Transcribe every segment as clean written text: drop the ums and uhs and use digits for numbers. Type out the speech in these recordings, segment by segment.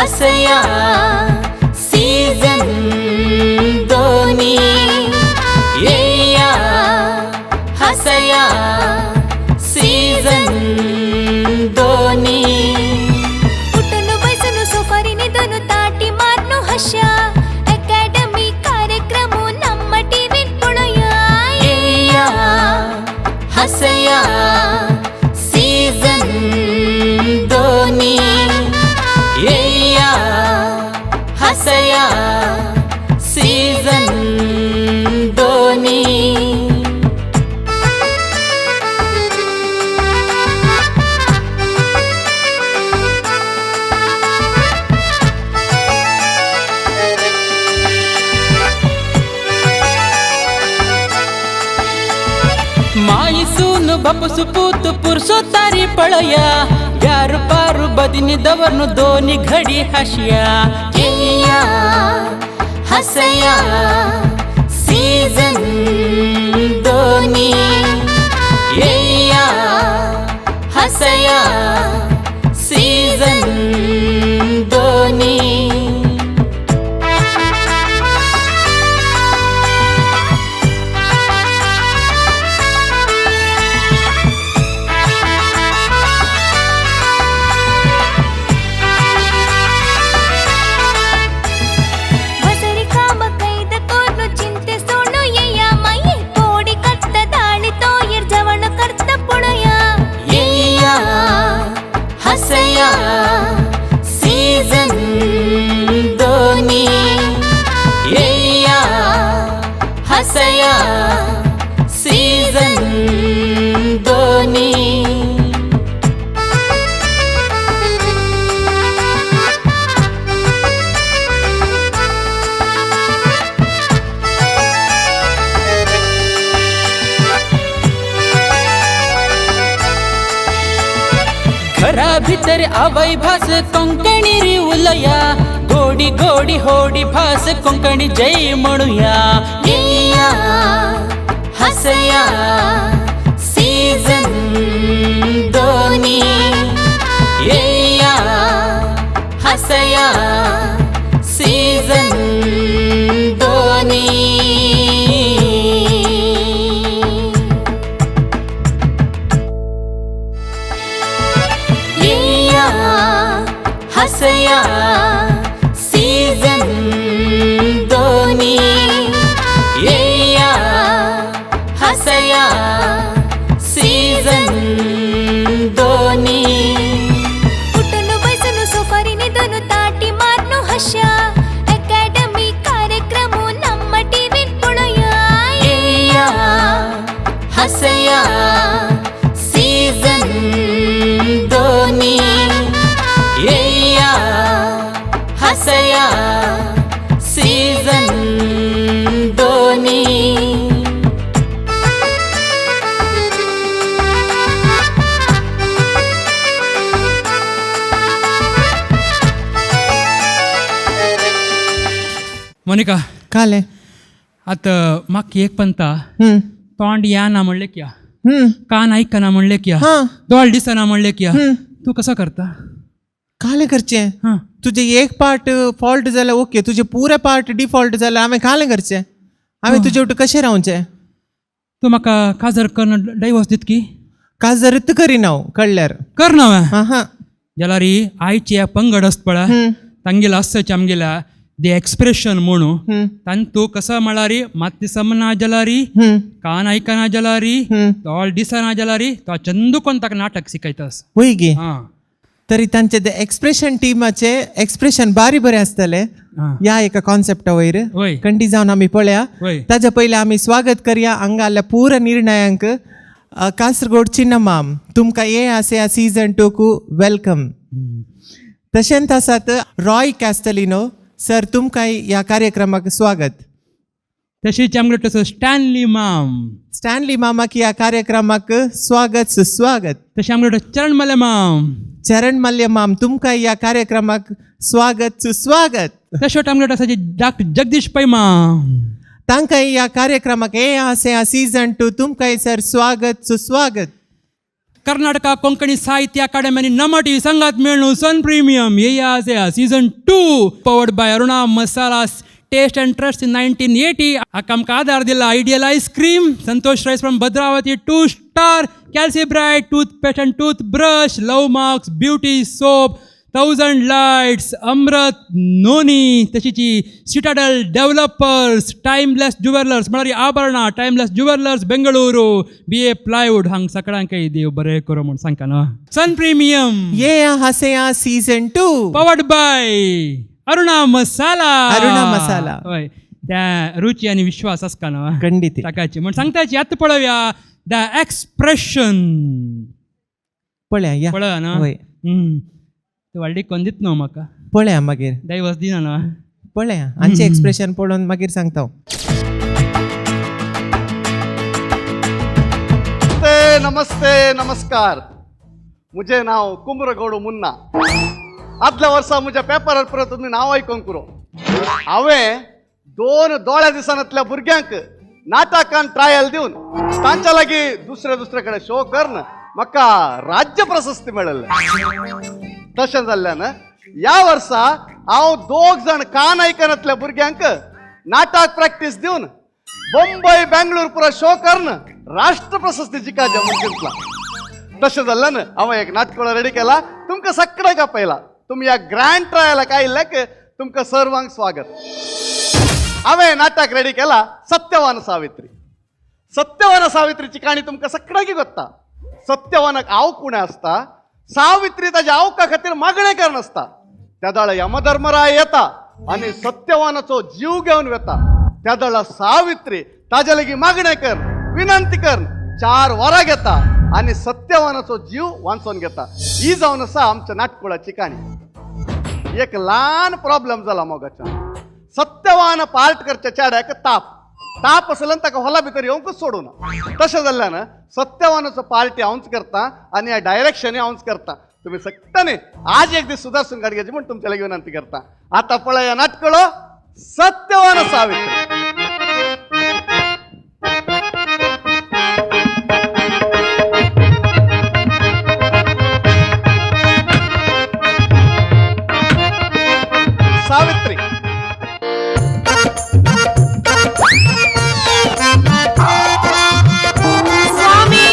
हसया season दोनी, येया हसया season दोनी. उठून बसून सोफारी निदून ताटी मारनु हश्या अकॅडमी कार्यक्रम ನಮ್ಮ ಟಿವಿ ಪೊಳಯ. येया हसया सीजन दोनी, येया हसया सीजन दोनी. माईसून बापूस पूत पुरसो तारी पळया, यार पारू बदिनी दवरनु दोनी घडी हाशिया. येया हसया सीजन दोनी, येया हसया सीजन दोनी. ಬಸರಿ ಕಾಮ ಕೈದ ಕೋರ್ನು ಚಿಂತೆ ಸೋಣು ಎಯ್ಯ ಮೈಯೆ ಕೋಡಿ ಕಟ್ಟ ದಾಳಿ ತೋಯರ್ ಜವಣ ಕರ್ತ ಪುಣಯ. येया हसया सीजन दोनी, येया हसया सीजन दोनी. घरा भितर आवय भास कोंकणी री उलया, गोडी गोडी होडी भास कोंकणी जय म्हणूया. येया हसया सीजन दोनी, येया हसया सीजन दोनी. येया हसया सीजन दोनी, येया हसया सीजन दोनी. उठून बसून सोफारी निदून ताटी मारनु हश्या अकॅडमी कार्यक्रम ನಮ್ಮ ಟಿವಿ ಪೊಳಯ. येया हसया सीजन दोनी, येया हसया सीजन दोनी. मोनिका, काले आतां म्हाका एक पंता तोंड या ना म्हणलें किया, कान आयकना म्हणलें किया, दोळ दिसना म्हणलें किया, तूं कसो करता? काले करचे हां. तुजे एक पार्ट फॉल्ट जाल्यार ओके, तुजे पुरे पार्ट डिफॉल्ट जाल्यार हांवें कालें करचें? हांवें तुजे वटेन कशें रावचें? तूं म्हाका काजर करून डायवोर्स दित की? काजरत करिना हांव कळ्ळ्यार. कर ना. हां हां. जाल्यार आयचे पंगड आसता पळय, तांगेलो आसचे आमगेल्या the expression म्हणून, तांतू कसो म्हळ्यार मात समना जाल्यार, कान आयकना जाल्यार, दोळ दिसना जाल्यार तो चंदू कोण ताका नाटक शिकयता आसा. वय गे. हां. तरी तांचे ते एक्सप्रेशन टिमाचे एक्सप्रेशन बारी बरें आसतलें ह्या एका कॉन्सेप्टा वयर. वय. कंटी जावन आमी पळया. वय. ताज्या पयलीं आमी स्वागत करया हांगा पुरा निर्णयांक. कासरगोड चिन्नमाम, तुमकां ये आसे सीजन टूकू welcome. तशेंच आसात रॉय कॅस्टलिनो सर, तुमकां ह्या कार्यक्रमाक स्वागत. तशीच आमगेलो तसो स्टॅनली माम. स्टॅनली मामाक ह्या कार्यक्रमाक स्वागत सुस्वागत. तशें आमगेलो चरण मल्य माम. चरण मल्य माम, तुमकां ह्या कार्यक्रमाक स्वागत सुस्वागत. तशेंच आमगेलो तसो डॉक्टर जगदीश पै माम. तांकां ह्या कार्यक्रमाक हे आसे सीजन टू तुमकां सर स्वागत सुस्वागत. कर्नाटका कोंकणी साहित्य अकादमी आनी नमा TV संगात मेळ्ळू Sun Premium Yeya Haseya season 2 powered by Aruna Masala taste and trust in 1980. हाका आमकां आदार दिला Ideal ice cream, Santosh rice from Bhadravati, 2 star, Calcibright toothpaste and toothbrush, Love Marks beauty soap, 1000 lights, Amrit noni, तशीची Citadel developers, timeless jewellers म्हळ्यार आभरणां, timeless jewellers Bengaluru, B A plywood. हांग सगळ्यांकय देव बरें करूं म्हूण सांगता न्हू. Sun Premium Yeya Haseya season 2 powered by Aruna Masala. Aruna Masala. हय, त्या रुची आनी विश्वास आसता न्हू खंडीत ताकाची म्हण सांगताची. आतां पळोवया the expression. पळया या. पळोवया न्हू. वय. तूं व्हडली कोण दित न्हू म्हाका. पळया मागीर. दैवस दिना न्हू. पळया आमचें एक्सप्रेशन पळोवन मागीर सांगता. नमस्ते नमस्ते नमस्कार. मुझे नाव कुमरगौड मुन्ना. आदल्या वर्सा म्हज्या पेपरार परत तुमी नांव आयकूंक पुरो. हांवें 2 दोळ्या दिसांतल्या भुरग्यांक नाटकान ट्रायल दिवन तांच्या लागीं दुसरे दुसरे कडेन शो करून म्हाका राज्य प्रशस्ती मेळिल्लें. तशें जाल्ल्यान ह्या वर्सा हांव 2 जाण कान आयकनातल्या भुरग्यांक नाटक प्रॅक्टीस दिवन बंबय बेंगळूर पुरा शो करून राष्ट्र प्रशस्ती जिकाच्या म्हूण चिंतला. तशें जाल्ल्यान हांवें एक नाटकुळो रेडी केला, तुमकां सगळ्यांक आपयला. तुमी ह्या ग्रँड ट्रायलाक आयिल्ल्याक तुमकां सर्वांक स्वागत. हांवें नाटक रेडी केला सत्यवान सावित्री. सत्यवान सावित्रीची काणी तुमकां सगळ्यांक गोत्ता. सत्यवानाक आवक उणें आसता, सावित्री ताज्या आवका खातीर मागणें करून आसता. त्या दाळा यमधर्मराय येता आनी सत्यवानाचो जीव घेवन वता. त्या दाळा सावित्री ताज्या लागीं मागणें कर, विनंती कर, 4 वरां घेता आनी सत्यवानाचो जीव वांचोवन घेता. ही जावन आसा आमच्या नाटकुळाची काणी. एक ल्हान प्रॉब्लम जाला मोगाच्या. सत्यवान पार्ट करच्या चेड्याक ताप ताप आसल्यान ताका हॉला भितर येवंकच सोडूना. तशें जाल्ल्यान सत्यवानाचो पार्टी हांवच करता आनी ह्या डायरेक्शनूय हांवच करता. तुमी सगळ्यांनी आज एक दीस सुदारसून काडपाची म्हूण तुमच्या लागीं विनंती करता. आतां पळया नाटकळो सत्यवान सावित्री. सावित्री. स्वामी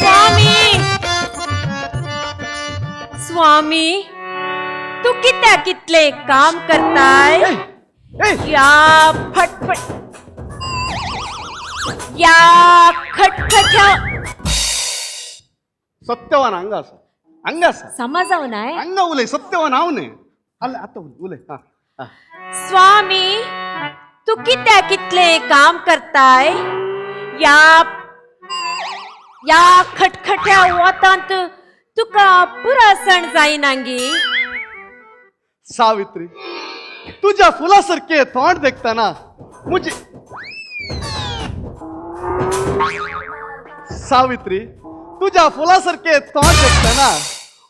स्वामी स्वामी, तू कित्याक कितले काम करताय? या फटफट या खटखट्या. सत्यवान हांगा आसा, हांगा आसा. समजाव नाय. हांगा उलय सत्यवान हांव न्हय. आतां उलय. हां. स्वामी, तू कित्याक कितले काम करताय? या या खटखट्या वतांत तुका पुरासण जायनांगी? सावित्री, तुझ्या फुलासारखे तोंड देखताना मुझे सावित्री, तुझ्या फुलासारखे तोंड देखताना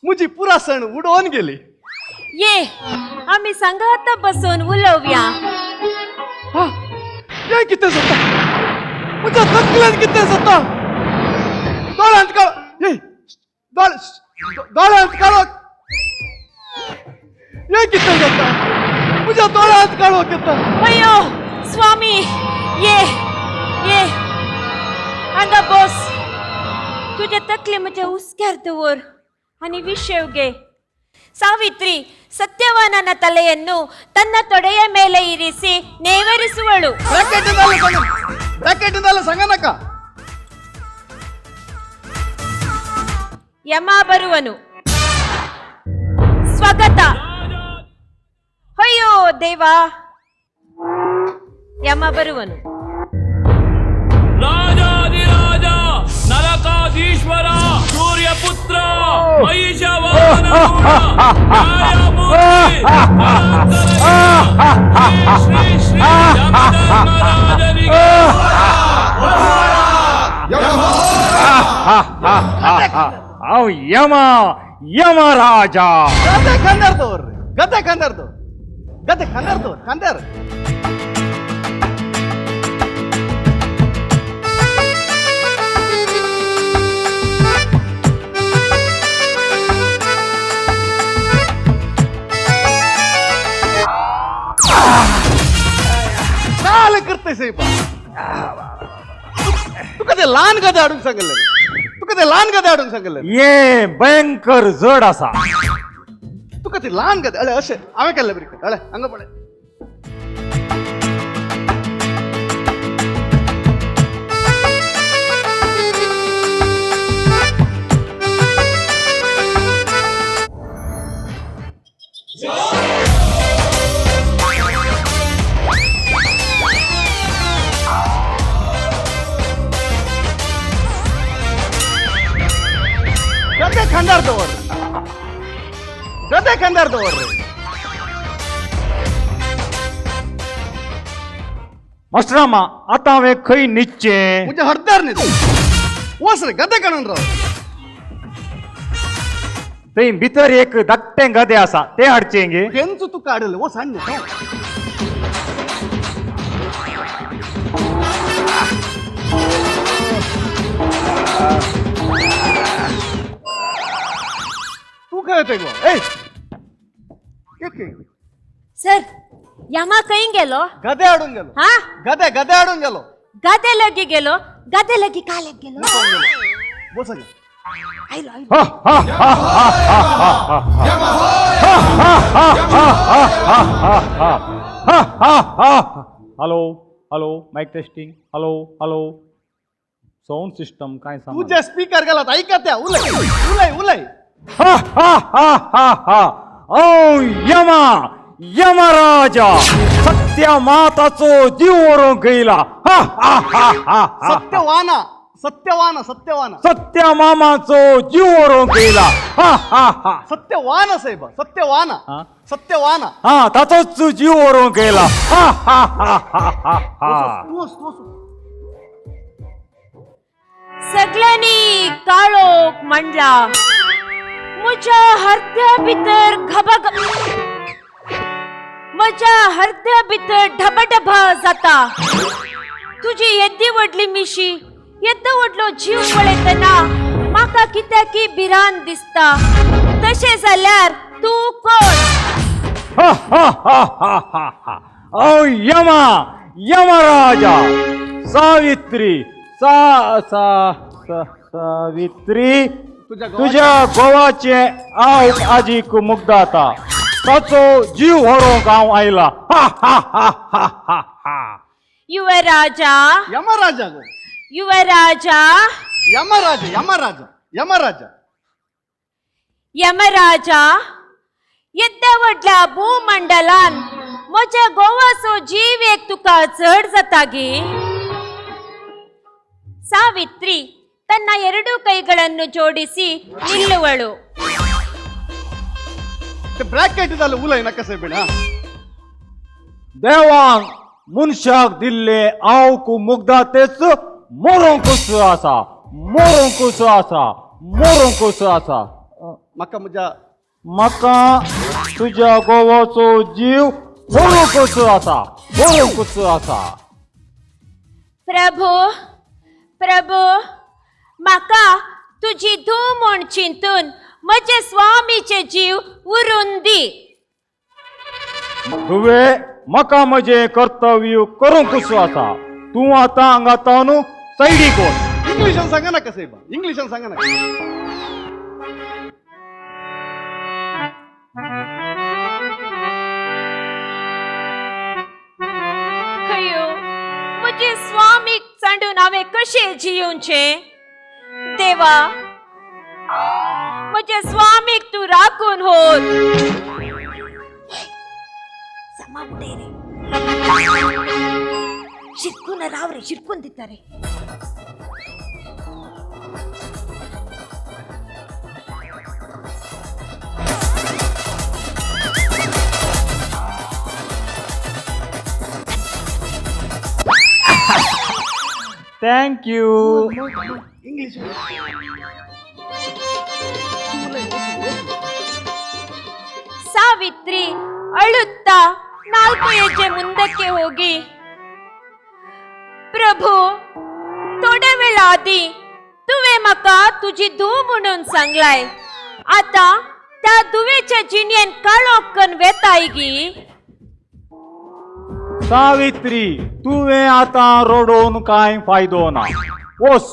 मुझी पुरासण उडोवन गेली. ये आमी सांगात बसून उलोवया. हे कितें जाता म्हज्या तकलेन? कितें जाता? दोळ्यांत काळ, दोळ्यांत काळोख. हे कितें जाता म्हज्या दोळ्यांत काळोख येता. अयो स्वामी, ये ये हांगा बस. तुजे तकले म्हज्या हुस्क्यार दवर आनी विशेव घे. ಸಾವಿತ್ರಿ ಸತ್ಯವಾನನ ತಲೆಯನ್ನು ತನ್ನ ತೊಡೆಯ ಮೇಲೆ ಇರಿಸಿ ನೇವರಿಸುವಳು. ಸಂಗನಕ ಯಮ ಬರುವನು. ಸ್ವಗತ. ಅಯ್ಯೋ ದೇವಾ, ಯಮ ಬರುವನು. ರಾಜಾಧಿರಾಜ ನರಕಾಧೀಶ್ವರ ಸೂರ್ಯಪುತ್ರ ಮಹಿಷವಾಹನರೂಢ ನ್ಯಾಯಮೂರ್ತಿ ಶ್ರೀ ಶ್ರೀ ಯಮಧರ್ಮರಾಜನಿಗೆ ಅವ್ ಯಮ ಯಮರಾಜ. ಗದೆ ಕಂದರ್ದವ್ರಿ, ಗದೆ ಕಂದರ್ದು, ಗದೆ ಕಂದರ್ದು ಕಂದರ್. ते ल्हान गदे हाडूंक सांगले, तुका ते ल्हान गदे हाडूंक सांगले. ये भयंकर जड आसा. तुका ते ल्हान गदे अळे अशें हांवें केल्लें बरें, अळे हांगा पळय. गदे खांदार दवर, गदे खांदार दवर. मास्टरामा आतां हांवें खंय न्हिदचें? म्हज्या हड्ड्यार न्हिद. वच रे गदे काडून राव. थंय भितर एक धाकटें गदे आसा, तें हाडचें गे. तेंच तुका हाडलें, वच हाड न्ही. तूं खंय येतय गो? ए सर, यमा खंय गेलो? गदे हाडून गेलो. हा, गदे गदे हाडून गेलो. गदे लगी गेलो, गदे लगी कालेक गेलो. बस. आयलो आयलो. Hello hello, mic testing. Hello hello, sound system काय सांग. तुझे स्पीकर गेलात ऐका त्या. उलय उलय उलय. हा हा हा हा हा. ओ यमा, यमराजा, सत्य माताचो जीव व्हरूंक येयला. हा हा हा हा. सत्यवाना सत्यवान सत्यवान. सत्य मामाचो जीव व्हरूंक येयला. हा हा हा. सत्यवान साहेब, सत्यवान सत्यवान. हा, ताचोच जीव व्हरूंक येयला. हा हा हा हा हा. सगळ्यांनी काळोख मांडला. म्हज्या हरद्या भितर घबा, म्हज्या हरद्या भितर ढबढबा जाता. तुजी येद्दी व्हडली मिशी, येद्दो व्हडलो जीव पळयतना म्हाका कित्याकी भिरांत दिसता. तशें जाल्यार तूं कोण? हा हा हा हा हा. ओ यमा, यमराजा, सावित्री सा सा सावित्री, तुझ्या गोवाचे हांव आजीक मुग्धाता, ताचो जीव व्हरूंक हांव आयला. हा हा हा हा हा हा. युवराजा, यमराजा गो. युवराजा, यमराजा यमराजा यमराजा यमराजा, येद्या व्हडल्या भूमंडलान म्हज्या गोवाचो जीव एक तुका चड जाता गे. ಸಾವಿತ್ರಿ ತನ್ನ ಎರಡು ಕೈಗಳನ್ನು ಜೋಡಿಸಿ ನಿಲ್ಲುವಳು. ಬ್ರಾಕೆಟ್ ಉಲೈ ನಕ್ಕ ಸಾಹೇಬಿಣ. देवान मनशाक दिल्ले आवक मुग्धा तेच मरोंकूच आसा, मरोंकूच आसा, मरोंकूच आसा. म्हाका म्हज्या म्हाका तुज्या गोवाचो जीव मरोंकूच आसा, मरोंकूच आसा. प्रभू प्रभू, म्हाका तुजी धूव म्हूण चिंतून म्हजे स्वामीचे जीव उरून दी. तुवें म्हाका म्हजें कर्तव्य करूंकूच आसा. तूं आतां हांगा तावन सायडीक वच. इंग्लिशान सांगा नाका साहेब, इंग्लिशान सांगा नाका. अयो, म्हजे स्वामीक सांडून हांवें कशें जियोवचें? देवा, म्हज्या स्वामीक तूं राखून व्हर. शिरकून राव रे, शिरकून दिता रे. Thank you. English Savitri ಅಳುತ್ತಾ 4 ಹೆಜ್ಜೆ ಮುಂದಕ್ಕೆ ಹೋಗಿ, प्रभू थोड्या वेळा आदी तुवें म्हाका तुजी धूव म्हणून सांगलाय, आतां त्या धुवेच्या जिणेन काळोख कन्न वेताय गी? सावित्री, तुवें आतां रडोवन कांय फायदो ना. वोस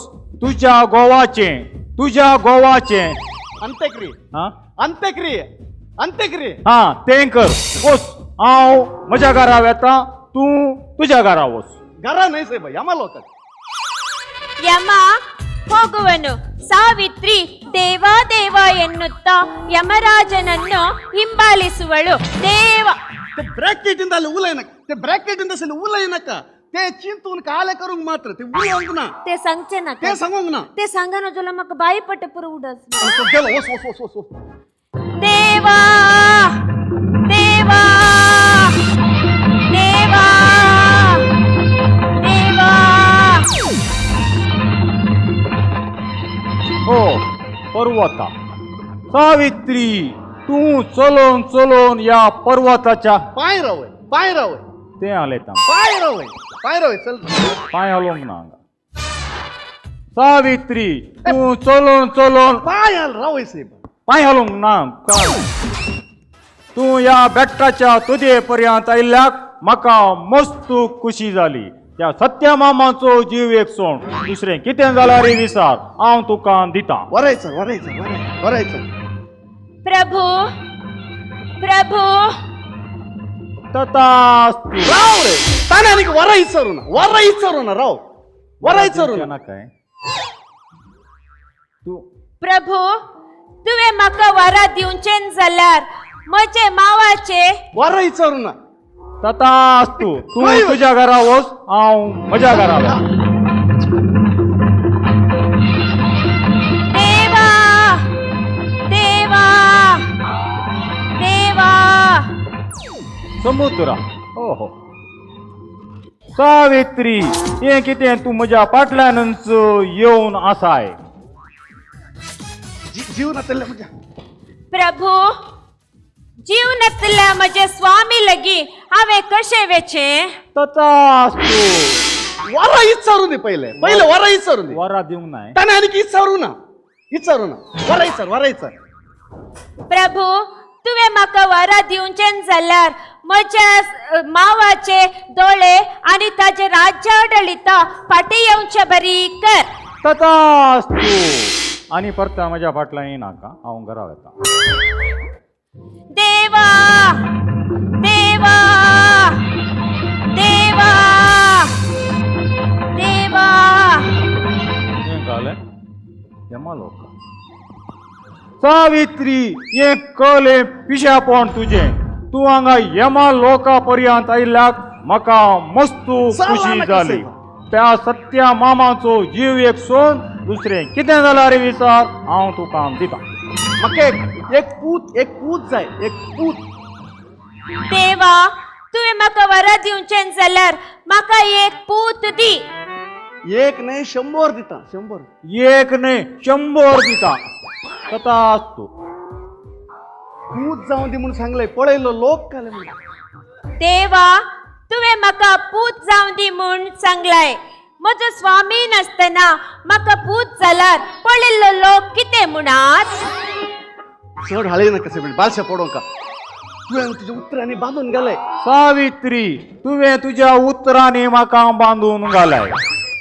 तुज्या गोवाचें तुज्या गोवाचें अंत्यक्रिया अंत्यक्रिया अंत्यक्रिया हा तें कर वोस हांव म्हज्या घरा वेता तूं तुज्या घरा वोस घरा न्हय साहेब यमा लोक ಯಮ ಹೋಗುವನು. ಸಾವಿತ್ರಿ ದೇವಾ ದೇವ ಎನ್ನುತ್ತಾ ಯಮರಾಜನನ್ನು ಹಿಂಬಾಲಿಸುವಳು. ದೇವ ते ब्रॅकेट ಅಲ್ಲಿ उलयनाका ते ब्रॅकेट असेल उलयनाका ते चिंतून काले करूंक मात्र ते उलोवंक ना ते सांगचे ना ते सांगूंक ना ते सांगा ना तुला म्हाका बाई पट पुरो उडस गेलो वस वस वस वस देवा देवा देवा देवा हो पर्वता सावित्री तूं चलोवन चलोवन ह्या पर्वताच्या पांय रावय पांय रावय तें हालयता पांय रावय पांय रावय चल पांय हालोवंक ना हांगा सावित्री तूं चलोवन चलोवन पांय हाल रावय साहेब पांय हालोवंक ना तूं ह्या बेट्टाच्या तुजे पर्यंत आयिल्ल्याक म्हाका मस्त खुशी जाली. त्या सत्या मामाचो जीव एक सोड दुसरें कितें जाल्यार विचार हांव तुका दिता. वरायचं वरायचं वरायचं. प्रभू प्रभू तथास्तु. राव रे ताणें आनीक वरां विचारू ना वरां विचारू ना राव वरां विचारू ना काय तूं प्रभू तुवें म्हाका वरां दिवचें जाल्यार म्हजे मावाचे वरां विचारू ना. तथास्तु. तूं तुज्या घरा वच हांव म्हज्या घरा वच. देवा देवा देवा समुद्रा ओहो सावित्री हें कितें तूं म्हज्या फाटल्यानच येवन आसाय. जीव नातले म्हज्या प्रभू जीव नातल्या म्हजे स्वामी लगी हांवें कशें वेचें. तथास्तु. वरां विचारू दी पयले पयले वरां विचारू दी वरां दिवंक नाय ताणें आनीक विचारू ना विचारू ना वरां विचार वरां विचार. प्रभू तुवें म्हाका वरां दिवचें जाल्यार म्हज्या मावाचे दोळे आनी ताजे राज्याडळिता फाटीं येवचे बरी कर. तथास्तु. आनी परता म्हज्या फाटल्यान येनाका हांव घरा वेता. देवा देवा देवा देवा हें घालें यमलोक. सावित्री हें कलें पिशेपण तुजें. तूं हांगा यमा लोका पर्यंत आयिल्ल्याक म्हाका मस्त खुशी जाली. त्या सत्या मामाचो जीव एक सोड दुसरें कितें जाल्यार विचार हांव तुका दिता. म्हाका एक पूत एक पूत जाय एक पूत. देवा तुवें म्हाका वरां दिवचें जाल्यार म्हाका एक पूत दी. एक न्हय 100 दिता 100. एक न्हय 100 दिता. तथास्तु. पूत जावं दी म्हूण सांगलें पळयलो लोक काले म्हूण. देवा तुवें म्हाका पूत जावं दी म्हूण सांगलाय. म्हजो स्वामी नासतना म्हाका पूत जाल्यार पळयल्लो लोक कितें म्हणात. चड हाळी नाका साहेब बालशा पडोवंका. तुवें तुज्या उतरांनी बांदून घालय. सावित्री तुवें तुज्या उतरांनी म्हाका बांदून घालय.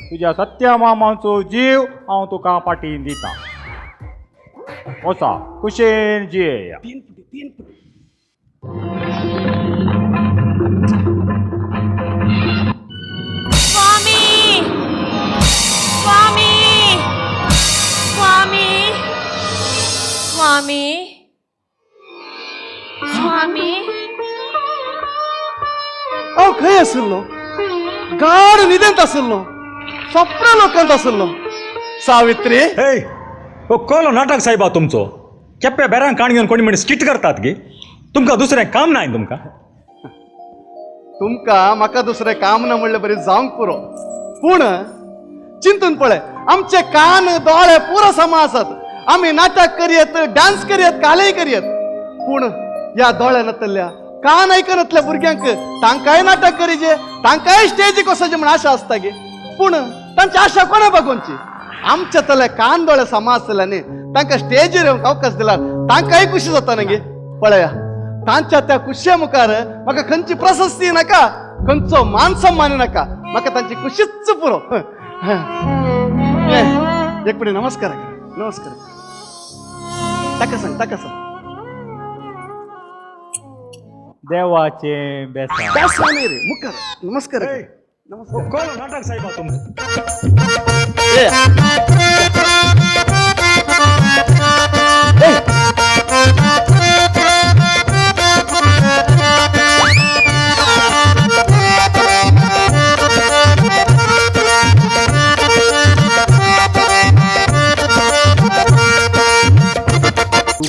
तुज्या सत्या मामाचो जीव हांव तुका फाटीं दिता. वचा कुशेन जियेया. 3 फुटी 3 फुटी. स्वामी स्वामी स्वामी स्वामी स्वामी. हांव खंय आशिल्लो? गाढ न्हिदेंत आशिल्लो स्वप्न लोकांत आशिल्लो. सावित्री हे हो कोलो नाटक साहेबा तुमचो केप्या बेरांक काण घेवन कोणी म्हण स्किट करतात गे. तुमकां दुसरें काम ना तुमकां? तुमकां म्हाका दुसरें काम ना म्हणलें बरी जावंक पुरो. पूण चिंतून पळय आमचे कान दोळे पुरो समा आसात. आमी नाटक करयत डान्स करयत कालेय करयत. पूण ह्या दोळे नातल्या कान आयकनातल्या भुरग्यांक तांकांय नाटक करीजे तांकांय स्टेजीक वचचें म्हण आशा आसता गे. पूण तांची आशा कोणा बागोवची? आमच्या तले कान दोळे समा आसले न्ही तांकां स्टेजीर येवंक अवकाश दिला तांकांय खुशी जाता न्ही गे. पळया तांच्या त्या खुशये मुखार म्हाका खंयची प्रशस्ती नाका खंयचो मान सन्मान नाका म्हाका तांची खुशीच पुरो. एक पटी नमस्कार कर, नमस्कार. ताका सांग, ताका सांग. देवाचे बेसा बेसा न्ही रे, मुखार नमस्कार कर. नमस्कार. कोण नाटक साहेबा तुमचो?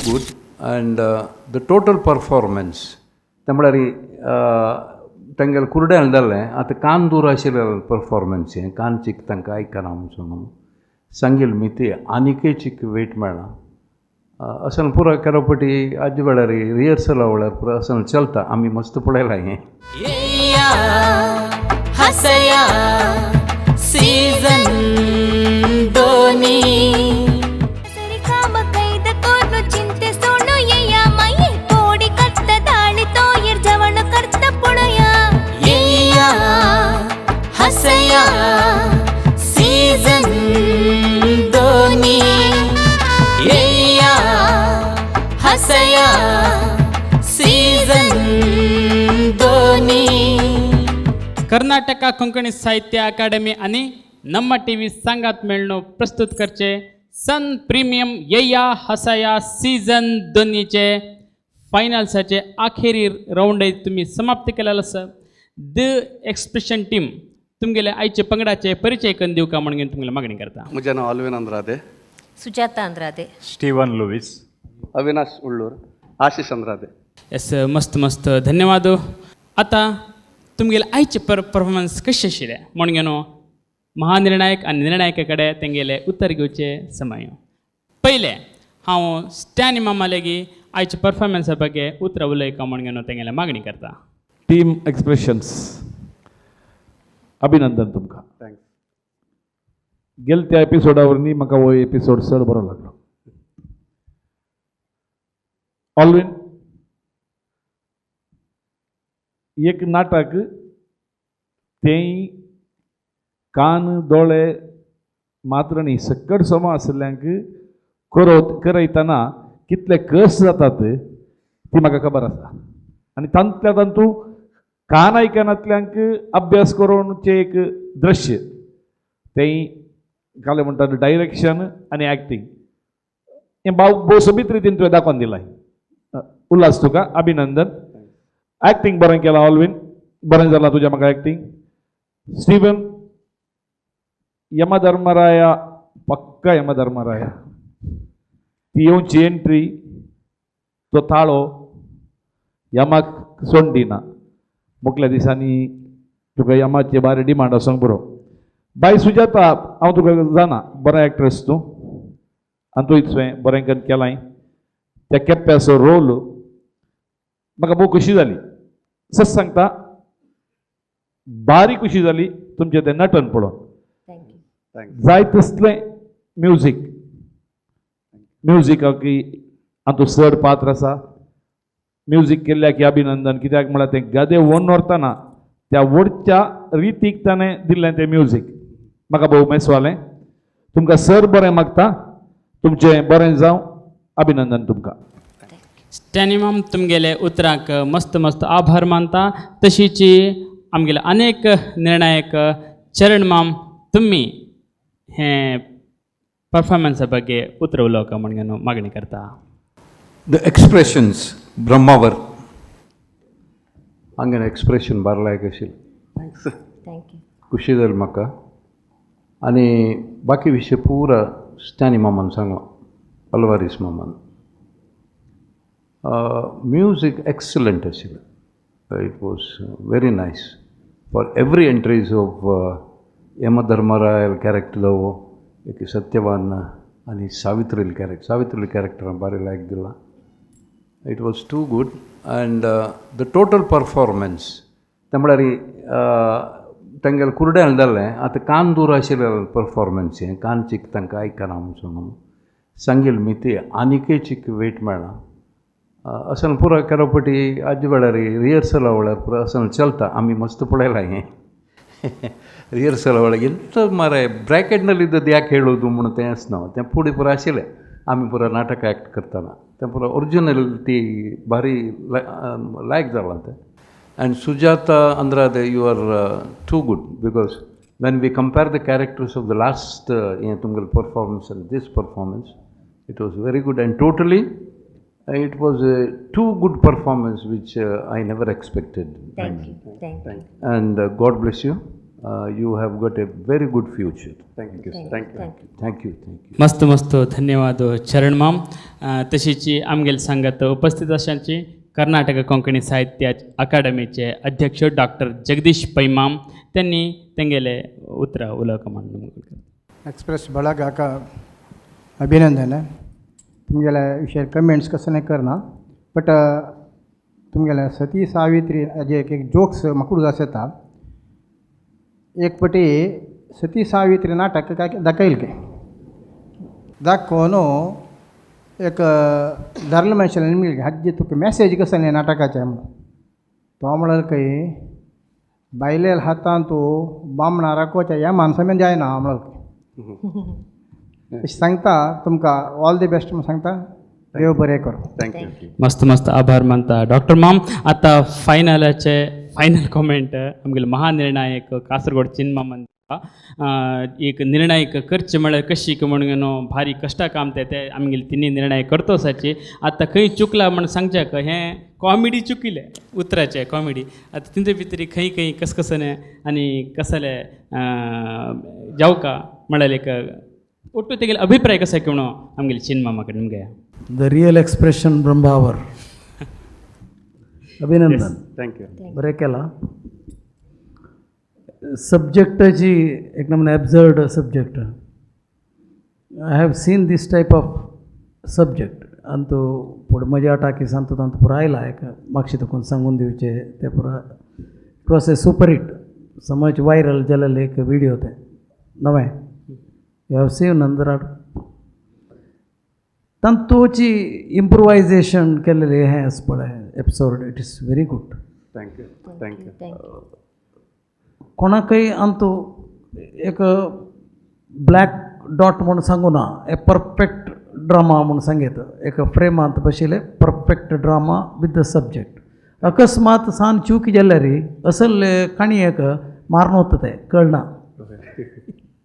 Good and the total performance ते म्हळ्यार तांगेलें कुरड्यान जालें आतां कान दूर आशिल्लें परफॉर्मन्स हें कान चीक तांकां आयकना म्हणून सांगील मी ती आनीकय चीक वेट मेळ्ळा असन पुरो केरोपटी आज वेळार रिहर्सला वेळार पुरो असन चलता आमी मस्त पळयलां हें. हसया सीझन दोनी. सीझन दोनी येया हसया सीझन दोनी. कर्नाटका कोंकणी साहित्य अकादमी आणि नम्मा टीव्ही सांगात मेळणो प्रस्तुत करचे सन प्रीमियम येया हसया सीझन दोनीचे फायनल्साचे आखेरी राऊंड तुम्ही समाप्त केलेलं आसा. The expression team तुमगेले आयचे पंगडाचे परिचय करून दिवका म्हणून तुमगेले मागणी करता. म्हजें नांव Alvin Andrade, Sujata Andrade, Steven Luis, Avinash Ullur, Ashish Andrade. Yes, मस्त मस्त धन्यवाद. आतां तुमगेले आयचे परफॉर्मन्स कशें आशिल्लें म्हणून न्हू महानिर्णायक आनी निर्णायका कडेन तेंगेले उत्तर घेवचे समय. पयलें हांव स्टॅनी मामा लेगी आयचे परफॉर्मन्सा ಬಗ್ಗೆ उतरां उलयका म्हणून न्हू तेंगेले मागणी करता. टीम एक्सप्रेशन्स अभिनंदन तुमकां. Thanks. गेल त्या एपिसोडा वरवीं म्हाका हो एपिसोड चड बरो लागलो. ऑलविन, एक नाटक तें कान दोळे मात्र न्ही सकट समा आशिल्ल्यांक करयतना कितले कस जातात ती म्हाका खबर आसा. आनी तांतल्या तातूंत कान आयकनातल्यांक अभ्यास करूनचें एक दृश्य तें काले म्हणटात डायरेक्शन आनी एक्टींग हें भोव सोबीत रितीन तुवें दाखोवन दिलां. उल्हास, तुका अभिनंदन. एक्टींग बरें केलां ऑलविन, बरें जालां तुजें म्हाका एक्टींग. स्टीवन, यमधर्मराया पक्का यमधर्मराया, ती येवची एंट्री, तो ताळो यमाक सोड दिना. मुखल्या दिसांनी तुका यमाचे बारी डिमांड आसूंक बरो. बाय सुजाता, हांव तुका जाणा बरें एक्ट्रेस तूं आनी तूं तुवें बरें करून केलां. त्या केप्प्याचो रोल म्हाका भोव खुशी जाली. सच सांगता, बारी खुशी जाली तुमचें तें नटन पळोवन. जाय तसलें म्युजीक, म्युजिकाक हातूंत चड पात्र आसा. म्युजीक केल्ल्याक अभिनंदन, कित्याक म्हळ्यार तें गदे ओडून व्हरतना त्या ओडच्या रितीक ताणें दिल्लें तें म्युजीक म्हाका भोव मेसवालें. तुमकां सर बरें मागता, तुमचें बरें जावं. अभिनंदन तुमकां. स्टॅनी माम तुमगेले उतरांक मस्त मस्त आभार मानता. तशीची आमगेले अनेक निर्णायक चरण माम, तुमी हें परफॉर्मन्सा ಬಗ್ಗೆ उतर उलोवका म्हणून मागणी करता. The expressions Brahmavar हांगें expression bar लायक आशिल्लें. Thanks. Thank you. खुशी जाली म्हाका. आनी बाकी विशय पुरा स्टॅनी मामान सांगलो, अल्वारीस मामान. म्युजीक एक्सलंट आशिल्लें. It was very nice for every entries of यमधर्मरायल character जावं, एक सत्यवान आनी सावित्रील कॅरेक्टर, सावित्रील कॅरेक्टर हांव बारी लायक दिलां. It was too good and the total performance ते म्हळ्यार तांगेलें कुरड्यान जालें आतां कान दूर आशिल्लें परफॉर्मन्स हें कान चीक तांकां आयकना म्हणून सांगील मी ती आनीकय चीक वेट मेळ्ळा. असन पुरो केरोपटी आज वेळार रिहर्सला वेळार पुरो असन चलता आमी मस्त पळयलां हें. रिहर्सला ಒಳಗೆ ಎಂತ ಮಾರಾय ब्रॅकेटನಲ್ಲಿ ಇದ್ದದ್ದು ಯಾಕೆ ಹೇಳೋದು म्हणून तेंच ना तें फुडें पुरो आशिल्लें. आमी पुरो नाटक एक्ट करतना तें पुरो ओरिजिनल ती भारी लायक जालां तें. And Sujata Andrade, you are too good because when we compare the characters of the last हें तुमगेलें performance and this performance, it was very good and totally it was a too good performance which I never expected. Thank you, thank you. And God bless you. You have got a very good future. Thank you, thank you. Thank you, thank you. मस्त मस्त धन्यवाद चरण माम. तशीची आमगेले सांगात उपस्थित आसाची कर्नाटक कोंकणी साहित्य अकादमीचे अध्यक्ष डॉक्टर जगदीश पैमाम त्यांनी तेंगेले उतरां उलोवप म्हणून. एक्सप्रेस ಬಳಗ अभिनंदन. तुमगेले विशय कमेंट्स कसले करना, बट तुमगेले सती सावित्री जे एक एक जोक्स म्हाका उगडास येता. एक पटी सती सावित्री नाटक दाखयल के दाखोवन एक धारल मनशान मेळ्ळी हाजी तुका मॅसेज कसले नाटकाचे म्हणून. तो म्हणल खंय बायले हातान तूं बामणा राखोवच्या ह्या माणसा मेन जायना म्हणल. अशें सांगता तुमकां ऑल the best म्हूण सांगता. देव बरें करूं. Thank you. मस्त मस्त आभार मानता डॉक्टर माम. आतां फायनलाचे फायनल कॉमेंट आमगेले महानिर्णायक कासरगोड चिन्मामन एक निर्णायक करचे म्हळ्यार कशी म्हणून भारी कश्टा काम ते ते आमगेले तिनी निर्णय करतोसाची. आतां खंय चुकला म्हण सांगच्याक हें कॉमेडी चुकिलें उतराचें कॉमेडी. आतां तिंचे भितर खंय खंय कसकसने आनी कसले जावका म्हळ्यार एक ಒಟ್ಟು ತೆಗೆಲ್ಲ ಅಭಿಪ್ರಾಯ ಕಸ ಕೇಳೋ ಆಮಗೇಲಿ ಚಿನ್ಮಾಮ ಕಡೆ ನಿಮಗೆ. The real expression Brahmavar. अभिनंदन. Thank you. बरें केलां. सब्जेक्टाची एक नमुने absurd subject. I have seen this type of subject. आनी तो फुडें म्हज्या टाकीसान तो तांकां पुरो आयला एक मागशे तुका सांगून दिवचें तें पुरो. It was a super hit. समज वायरल जालेलें एक विडियो तें नवें. You have seen अंदराड तांतूची इम्प्रोवायजेशन केलेलें हें आसा पळय episode, it is very good. Thank you, thank you. कोणाकय अंतू एक ब्लॅक डॉट म्हूण सांगू ना, ए परफेक्ट ड्रामा म्हूण सांगयत. एक फ्रेमांत बशिल्लें perfect drama with the subject. अकस्मात सान चूक जाल्यार असल काणयेक मारून वता तें कळना.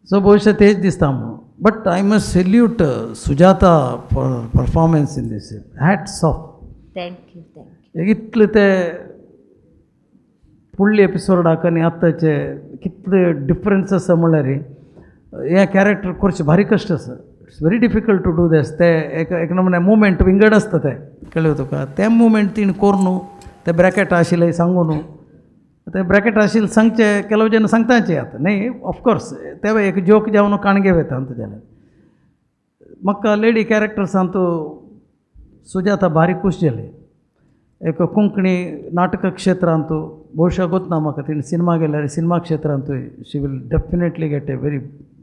सो भविश्य तेच दिसता म्हणून. But I must salute Sujata for performance in this. Hats off. Thank you, thank you. इतले ते फुडले एपिसोडाक आनी आतांचे कितले डिफरन्स आसा म्हणल्यार हें कॅरेक्टर करचें भारी कश्ट आसा. It's very difficult to do this. ते एक एक नमुने मुवमेंट विंगड आसता तें कळ्ळें तुका. तें मुवमेंट तिणें करून न्हू तें ब्रॅकेट आशिल्लें सांगू न्हू तें ब्रॅकेट आशिल्लें सांगचें ಕೆಲವು ಜನ सांगताचे आतां न्ही ऑफकोर्स तें एक जोक जावन काणगे वयता अंत जाल्यार. म्हाका लेडी कॅरेक्टर्सांतू सुजाता भारी खूश जाली. एक कोंकणी नाटक क्षेत्रांतू ಬಹುಶಃ ಗೊತ್ತು म्हाका तिणें सिनेमा गेल्यार cinema क्षेत्रांतूय she will definitely get a very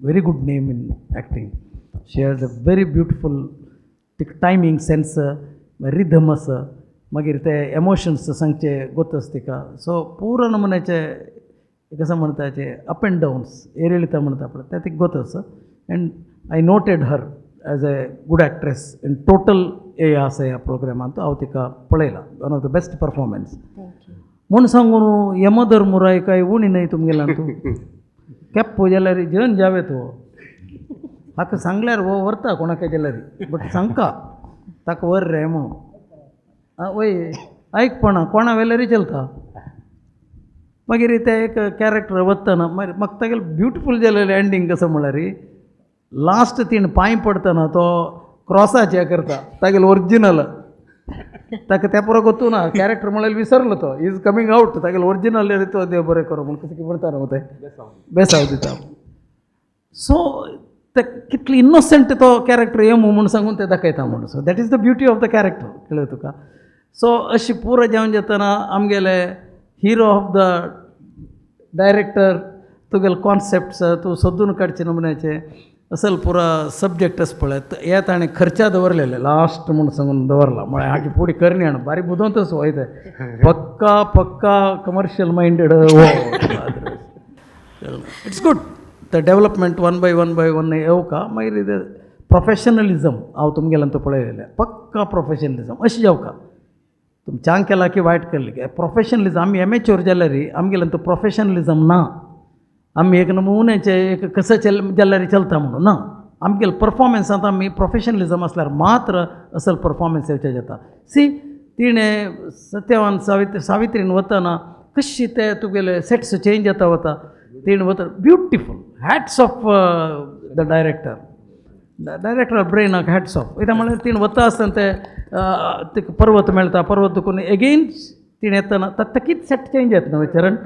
very good name in acting. She has a very beautiful तिका टायमींग सेन्स, रिदम आसा, मागीर ते एमोशन्स सांगचे गोत आसा तिका. सो पुरो नमुन्याचे कसं म्हणताचे अप एंड डावन्स एरिळिता म्हणटा पळय तें तिका गोत आसा. And I noted her as a good actress in total हे आसा ह्या प्रोग्रामांत हांव तिका पळयलां one of the best performance. म्हूण सांगून यमधर्मुराय काय उणी न्हय तुमगेल्यान तूं केप्पो जाल्यार जेवन जावे तो हाका सांगल्यार हो व्हरता कोणाकय जाल्यार बट सांगका ताका व्हर रे म्हणून. वय आयकपणा कोणा वेल्यारूय चलता. मागीर तें एक कॅरेक्टर वतना मागीर म्हाका तागेलें ब्युटिफूल जालेलें एंडींग कसो म्हळ्यार लास्ट तिणें पांय पडटना तो क्रॉसाचे करता तागेलो ओरिजिनल. ताका तें पुरो गोतू ना कॅरेक्टर म्हळ्यार विसरलो तो is coming out तागेलो ओरिजिनल तो देव बरें करूं म्हूण कसं म्हणटा न्हू तें बेसांव दिता. सो ते कितली इनोसंट तो कॅरेक्टर येमू म्हूण सांगून ते दाखयता म्हूण. So that is the beauty of the character कळ्ळें तुका. सो अशी पुरो जेवण जातना आमगेले हिरो ऑफ the director तुगेले कॉन्सेप्ट्स तूं सोदून काडचे नमुन्याचे असल पुरा सब्जेक्ट आसा पळय हे ताणें खर्चा दवरलेले लास्ट म्हूण सांगून दवरला म्हळ्यार हाची फुडें करणी आनी बारीक बुदवंतच वय ते पक्का पक्का कमर्शियल मायंडेड हो. It's good the development one by one by one येवका. मागीर प्रोफेशनलिजम हांव तुमगेल्यान तो पळयलें, पक्का प्रोफेशनलिजम अशें जावका. तुम चांग केला की वायट केली प्रोफेशनलिजम. आमी एमेच्योर जाल्यार आमगेल्यान तो प्रोफेशनलिजम ना. आमी एक नमुन्याचे एक कसं चल जाल्यार चलता म्हणून ना. आमगेले परफॉर्मन्सांत आमी प्रोफेशनलिजम आसल्यार मात्र असल परफॉर्मन्स येवचें जाता. सी तिणें सत्यवान सावित्री सावित्रीन वतना कशी ते तुगेले सेट्स चेंज जाता वता तिणें वता. Beautiful, hats off the director, director ब्रेनाक hats off. कित्याक म्हळ्यार तिणें वता आसतना ते तिका पर्वत मेळटा, पर्वत दुखून एगेन तिणें येतना तकीच सेट चेंज जाता न्हय Charan.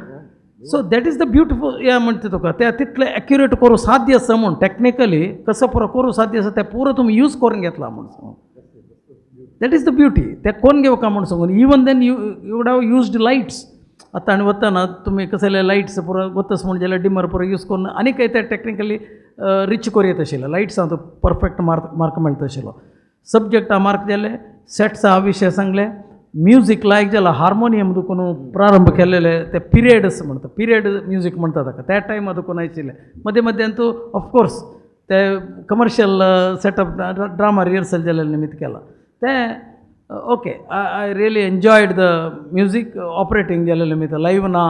So that is the beautiful हें म्हणटा तुका ते तितलें एक्युरेट करूं साध्य आसा म्हूण टॅक्निकली कसो पुरो करूं साध्य आसा तें पुरो तुमी यूज करून घेतला म्हूण सांगून. That is the beauty. तें कोण घेवका म्हूण सांगून. Even then you you would have used lights. आतां आनी वतना तुमी कसले लायट्स पुरो वतस म्हूण जाल्यार डिमर पुरो यूज करून आनी कांय ते टॅक्निकली रिच करूं येता आशिल्लें. लायट्सां परफेक्ट मार्क मार्क मेळटा आशिल्लो. सब्जॅक्टा मार्क जाले, सेट्सा विशय सांगले, म्युजीक लायक जाला. हार्मोनियम दुखून प्रारंभ केलेले ते पिरियड्स म्हणटा, पिरियड म्युजीक म्हणटा ताका. त्या टायमार दुखून आशिल्लें. मदीं मदें तूं ऑफकोर्स ते कमर्शियल सेटअप ड्रामा रिहर्सल जाल्ले निमित्त केला तें. Okay, I really enjoyed the music operating जाल्लें निमित्त लायव्ह ना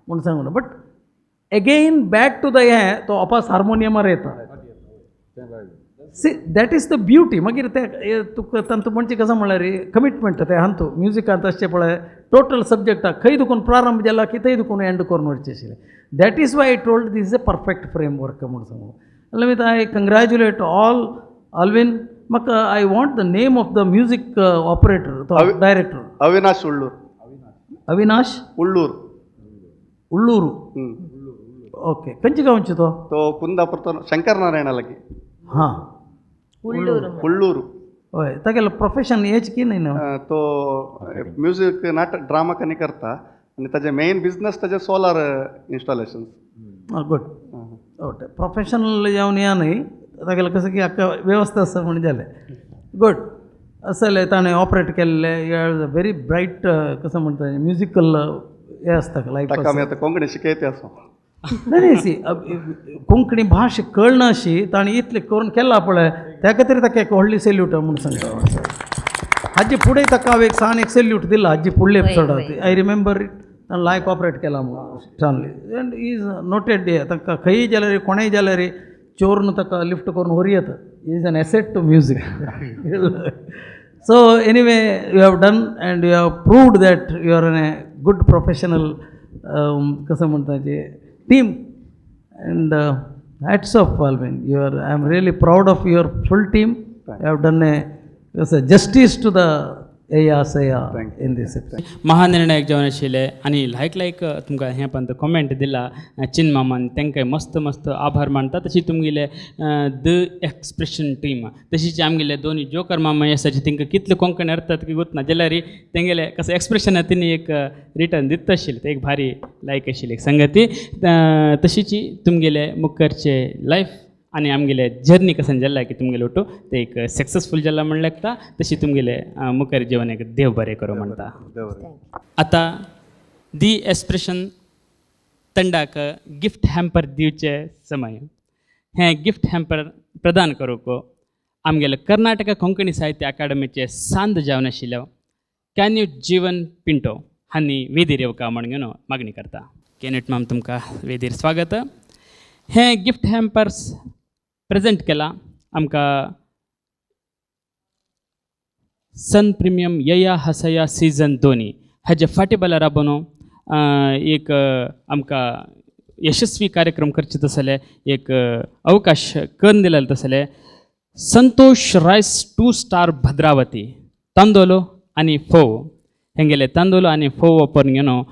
म्हूण सांगून. But again back to the हें तो वापस हार्मोनियमार येता. See that is the beauty. मागीर ते तुका तांतू म्हणजे कसं म्हणल्यार कमिटमेंट ते हांतू म्युजिकांत अशें पळय टोटल सब्जॅक्टाक खंय दुखून प्रारंभ जाला की थंय दुखून एंड करून व्हरचें आशिल्लें. That is why I told this is a perfect framework म्हूण सांगू. निमित्त I congratulate all Alvin. म्हाका I want the name of the music operator, director. Avinash Ulloor. Avinash Ulloor. Ulloor, okay. खंयचे गांवचो तो? तो कुंदापूर, तो शंकर नारायणा लागी. हां, उल्लूर. उल्लूर. हय, तागेलो प्रोफेशन हेच की न्ही न्हू? तो म्युजीक नाटक ड्रामा कनी करता आनी ताजे मेन बिजनस ताजे solar installation. Good, okay. Professional जावन या न्ही तागेलें कसं की आख्खा वेवस्था आसा म्हूण जालें. गुड असलें ताणें ऑपरेट केल्लें. व्हेरी ब्रायट कसं म्हणटा म्युजिकल हें आसता लायफ. ताका आमी आतां कोंकणी शिकयते आसा. न्ही न्ही, सी कोंकणी भाश कळनाशी ताणें इतलें करून केलां पळय, त्या खातीर ताका एक व्हडली सेल्यूट म्हूण सांगता. हाजे फुडें ताका हांवें एक सान एक सेल्यूट दिला हाजी फुडले एपिसोडाक. I remember it. ताणें लायक ऑपरेट केला म्हूण स्टानली एंड is noted. ताका खंयी जाल्यार कोणेय जाल्यार चोरून ताका लिफ्ट करून व्हरूं येता. Is an asset to music. So anyway you have done and you have proved that you are an a good professional कसं म्हणटा team and hats off Alvin. You are, I am really proud of your full team. You have done a justice to the Yeya Hasaya in this. महानिर्णायक जावन आशिल्ले आनी लायक लायक तुमकां हें पण comment दिला चिनमामान, तांकां मस्त मस्त आभार मानता. तशी तुमगेले the expression team, तशीच आमगेले दोनी जोकर मामा आसाचे, तांकां कितले कोंकणी अर्थात की गुतना जाल्यार तेंगेले कसं एक्सप्रेशन तिणी एक रिटर्न दिता आशिल्लें, ते एक भारी लायक आशिल्ली एक संगती. तशीच तुमगेले मुखरचे लायफ आनी आमगेले जर्नी कसन जाला की तुमगेले ओटू ते एक सक्सेसफूल जाला म्हण लागता. तशी तुमगेले मुखार जीवन एक देव बरें करूं म्हणटा. आतां दी एक्सप्रेशन तंडाक गिफ्ट हॅम्पर दिवचे समय. हें गिफ्ट हॅम्पर प्रदान करूंक आमगेले कर्नाटक कोंकणी साहित्य अकादमीचे सांद जावन आशिल्लो कॅन्यूट जीवन पिंटो हांणी वेदीर येवका म्हण मागणी करता. कॅन्यूट माम, तुमकां वेदीर स्वागत. हें गिफ्ट हॅम्पर्स प्रेजेंट केला आमकां सन प्रिमियम यया हसया सीजन दोनी हाजे फाटीबला राबोवन एक आमकां यशस्वी कार्यक्रम करचे तसले एक अवकाश करून दिलेले तसले संतोष रायस 2 स्टार भद्रावती तांदोलो आनी फोव हेंगेले तांदोलो आनी फोव वापरून घेवन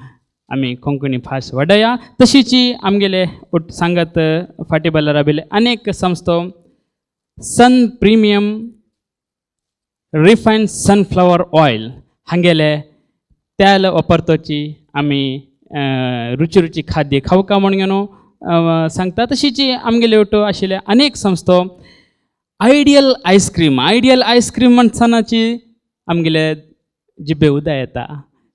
आमी कोंकणी भास वाडया. तशीच आमगेले सांगत फाटीबला राबिल्ले अनेक संस्थो Sun premium refine sunflower oil हांगेले तेल वापरतोची आमी रुची रुची खाद्य खावका म्हूण घेवन सांगता. तशीच आमगेले वटू आशिल्ले अनेक संस्थो ideal ice cream, ideal ice cream म्हणसनाची आमगेले जिब्बे उदय येता.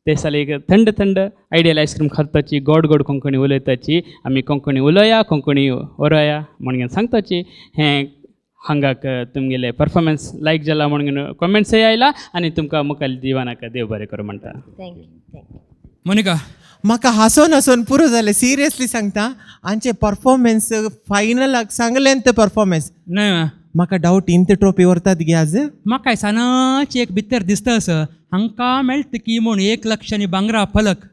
ते साले एक थंड थंड आयडियल आयस्क्रीम खाताची, गोड गोड कोंकणी उलयताची. आमी कोंकणी उलया, कोंकणी ओरया म्हणून सांगताची. हें हांगाक तुमगेले परफॉर्मन्स लायक जाला म्हणून कमेंट्सय आयला आनी तुमकां मुखार दिवानाक देव बरें करूं म्हणटा. Thank you thank you. Monica, म्हाका हांसोन हांसोन पुरो जालें, सिरियसली सांगता. आमचे परफॉर्मन्स फायनलाक सांगलें ते परफॉर्मन्स न्हय म्हाका डावट इंत ट्रॉफी व्हरतात गे आज. म्हाका सानाची एक भितर दिसता असं हांकां मेळटा की म्हूण 1 लक्ष आनी भांगरा फलक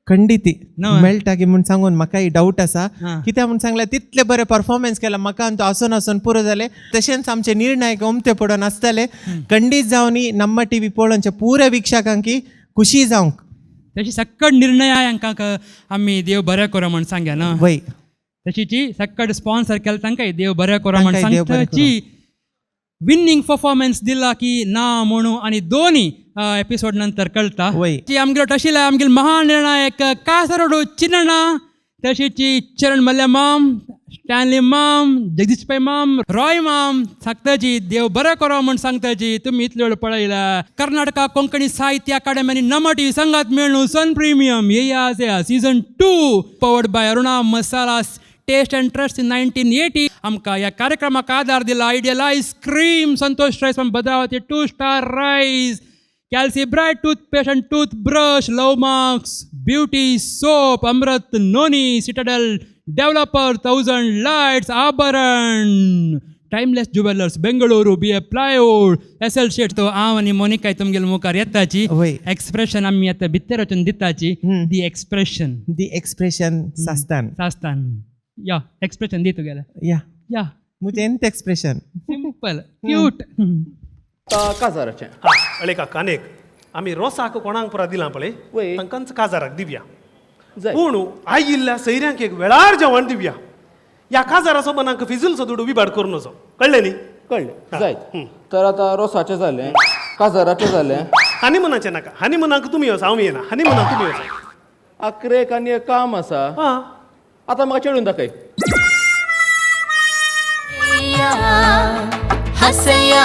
खंडिती न्हय. मेळटा की म्हूण सांगून म्हाकाय डावट आसा. हां. कित्याक म्हूण सांगलें तितले बरें परफॉर्मन्स केला, म्हाका आनी तो हांसोन हांसोन पुरो जालें. तशेंच आमचे निर्णायक उमते पडोन आसतले. खंडीत जावन नम्मा टीव्ही पळोवचे पुऱ्या वीक्षकांकी खुशी जावंक. तशी सक्कड निर्णय हांकां आमी देव बरें करूं म्हूण सांग्या ना. वय तशीची सक्कड स्पॉन्सर केला तांकां देव बरें करूं म्हूण तांकांय देव बरें सांगताची. विन्नींग परफॉर्मन्स दिला की ना म्हणून आनी दोन्ही एपिसोड नंतर कळटा. वय. ती आमगेलो तशिला आमगेलो महानिर्णायक कासरोड चिन्नणा, तशीची चरण मल्ल्या माम, स्टॅनली माम, जगदीश पै माम, रॉय माम सांगताची देव बरें करो म्हूण सांगताची. तुमी इतले वेळ पळयला कर्नाटका कोंकणी साहित्य अकादमी आनी नम्मा टीव्ही संगात मेळून सन प्रिमियम ये season 2 powered by Aruna Masala taste and trust in 1980. आमकां ह्या कार्यक्रमाक आदार दिला Ideal ice cream, Santosh rice from Bhadravati, 2 star rice, Calci Bright toothpaste and toothbrush, Love Marks beauty soap, Amrit noni, Citadel developer, 1000 lights, Abharan, timeless jewellers, Bengaluru, B A plywood, S L शेट. तो हांव आनी मोनिकाय तुमगेले मुखार येताची. Expression आमी आतां भितर वचून दिताची. दी expression, दी expression सास्तान सास्तान या expression दी तुगेलें. या या मुझे एंत एक्सप्रेशन सिंपल क्यूट. काजाराचें अळे काका आमी रोसाक कोणाक पुरा दिलां पळय तांकांच काजाराक दिवया, पूण आयिल्ल्या सैऱ्यांक एक वेळार जेवण दिवया. ह्या काजाराचो मनाक फिजूलचो दुडू विबाड करून वचो, कळ्ळें न्ही? कळ्ळें जायत. तर आतां रोसाचें जालें, काजाराचें जालें, हनीमुनाचें नाका. हनीमुनाक तुमी वचा, हांव येना. हनीमुनाक तुमी वचा. आकरेक आनी एक काम आसा. आतां म्हाका चेडून दाखय. हसया.